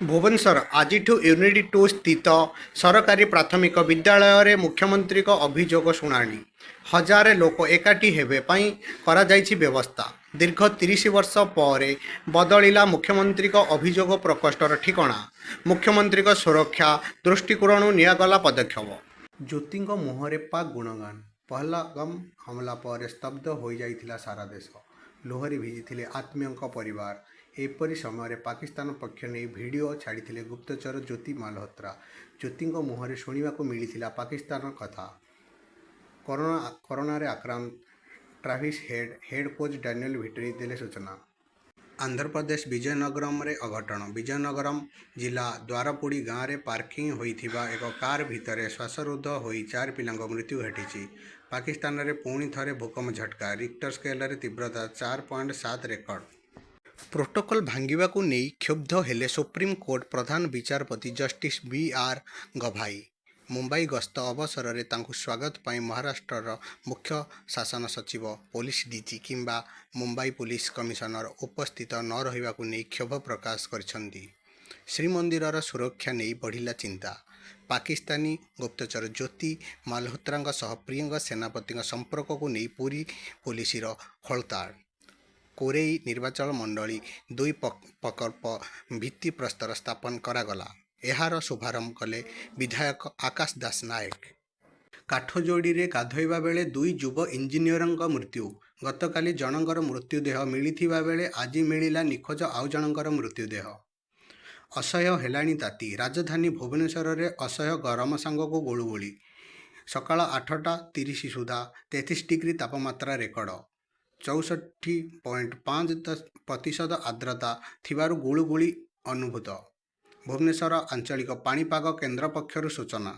ଭୁବନେଶ୍ୱର, ଆଜିଠୁ ୟୁନିଟ୍ 2 ସ୍ଥିତ ସରକାରୀ ପ୍ରାଥମିକ ବିଦ୍ୟାଳୟରେ ମୁଖ୍ୟମନ୍ତ୍ରୀଙ୍କ ଅଭିଯୋଗ ଶୁଣାଣି। ହଜାରେ ଲୋକ ଏକାଠି ହେବେ ପାଇଁ କରାଯାଇଛି ବ୍ୟବସ୍ଥା। ଦୀର୍ଘ 30 ବର୍ଷ ପରେ ବଦଳିଲା ମୁଖ୍ୟମନ୍ତ୍ରୀଙ୍କ ଅଭିଯୋଗ ପ୍ରକୋଷ୍ଠର ଠିକଣା। ମୁଖ୍ୟମନ୍ତ୍ରୀଙ୍କ ସୁରକ୍ଷା ଦୃଷ୍ଟିକୋଣରୁ ନିଆଗଲା ପଦକ୍ଷେପ। ଜ୍ୟୋତିଙ୍କ ମୁହଁରେ ପାକ୍ ଗୁଣଗାନ। ପହଲଗାମ ହମଲା ପରେ ସ୍ତବ୍ଧ ହୋଇଯାଇଥିଲା ସାରା ଦେଶ। ଲୁହରେ ଭିଜିଥିଲେ ଆତ୍ମୀୟଙ୍କ ପରିବାର। ଏପରି ସମୟରେ ପାକିସ୍ତାନ ପକ୍ଷ ନେଇ ଭିଡିଓ ଛାଡ଼ିଥିଲେ ଗୁପ୍ତଚର ଜ୍ୟୋତି ମାଲହୋତ୍ରା। ଜ୍ୟୋତିଙ୍କ ମୁହଁରେ ଶୁଣିବାକୁ ମିଳିଥିଲା ପାକିସ୍ତାନ କଥା। କରୋନାରେ ଆକ୍ରାନ୍ତ Travis head, head coach Daniel Vettori ଦେଲେ ସୂଚନା। ଆନ୍ଧ୍ରପ୍ରଦେଶ ବିଜୟନଗରମରେ ଅଘଟଣ। ବିଜୟନଗରମ ଜିଲ୍ଲା ଦ୍ୱାରପୁଡ଼ି ଗାଁରେ ପାର୍କିଂ ହୋଇଥିବା ଏକ କାର ଭିତରେ ଶ୍ୱାସରୁଦ୍ଧ ହୋଇ ଚାରି ପିଲାଙ୍କ ମୃତ୍ୟୁ ଘଟିଛି। ପାକିସ୍ତାନରେ ପୁଣି ଥରେ ଭୂକମ୍ପ ଝଟକା। ରିକ୍ଟର ସ୍କେଲରେ ତୀବ୍ରତା 4.7 ରେକର୍ଡ। ପ୍ରୋଟୋକଲ ଭାଙ୍ଗିବାକୁ ନେଇ କ୍ଷୁବ୍ଧ ହେଲେ ସୁପ୍ରିମକୋର୍ଟ ପ୍ରଧାନ ବିଚାରପତି ଜଷ୍ଟିସ ବି ଆର ଗଭାଇ। ମୁମ୍ବାଇ ଗସ୍ତ ଅବସରରେ ତାଙ୍କୁ ସ୍ୱାଗତ ପାଇଁ ମହାରାଷ୍ଟ୍ରର ମୁଖ୍ୟ ଶାସନ ସଚିବ, ପୋଲିସ ଡିଜି କିମ୍ବା ମୁମ୍ବାଇ ପୋଲିସ କମିଶନର ଉପସ୍ଥିତ ନରହିବାକୁ ନେଇ କ୍ଷୋଭ ପ୍ରକାଶ କରିଛନ୍ତି। ଶ୍ରୀମନ୍ଦିରର ସୁରକ୍ଷା ନେଇ ବଢ଼ିଲା ଚିନ୍ତା। ପାକିସ୍ତାନୀ ଗୁପ୍ତଚର ଜ୍ୟୋତି ମାଲହୋତ୍ରାଙ୍କ ସହ ପ୍ରିୟଙ୍କା ସେନାପତିଙ୍କ ସମ୍ପର୍କକୁ ନେଇ ପୁରୀ ପୋଲିସର ଖୋଳତାଡ଼। କୋରେଇ ନିର୍ବାଚନ ମଣ୍ଡଳୀ ଦୁଇ ପ୍ରକଳ୍ପ ଭିତ୍ତିପ୍ରସ୍ତର ସ୍ଥାପନ କରାଗଲା। ଏହାର ଶୁଭାରମ୍ଭ କଲେ ବିଧାୟକ ଆକାଶ ଦାସ ନାୟକ। କାଠଯୋଡ଼ିରେ ଗାଧୋଇବା ବେଳେ ଦୁଇ ଯୁବ ଇଞ୍ଜିନିୟରଙ୍କ ମୃତ୍ୟୁ। ଗତକାଲି ଜଣଙ୍କର ମୃତଦେହ ମିଳିଥିବା ବେଳେ ଆଜି ମିଳିଲା ନିଖୋଜ ଆଉ ଜଣଙ୍କର ମୃତଦେହ। ଅସହ୍ୟ ହେଲାଣି ତାତି। ରାଜଧାନୀ ଭୁବନେଶ୍ୱରରେ ଅସହ୍ୟ ଗରମ ସାଙ୍ଗକୁ ଗୁଳୁଗୁଳି। ସକାଳ 8:30 ସୁଦ୍ଧା 33 ଡିଗ୍ରୀ ତାପମାତ୍ରା ରେକର୍ଡ। 64.5% ଆର୍ଦ୍ରତା ଥିବାରୁ ଗୁଳୁଗୁଳି ଅନୁଭୂତ। ଭୁବନେଶ୍ୱର ଆଞ୍ଚଳିକ ପାଣିପାଗ କେନ୍ଦ୍ର ପକ୍ଷରୁ ସୂଚନା।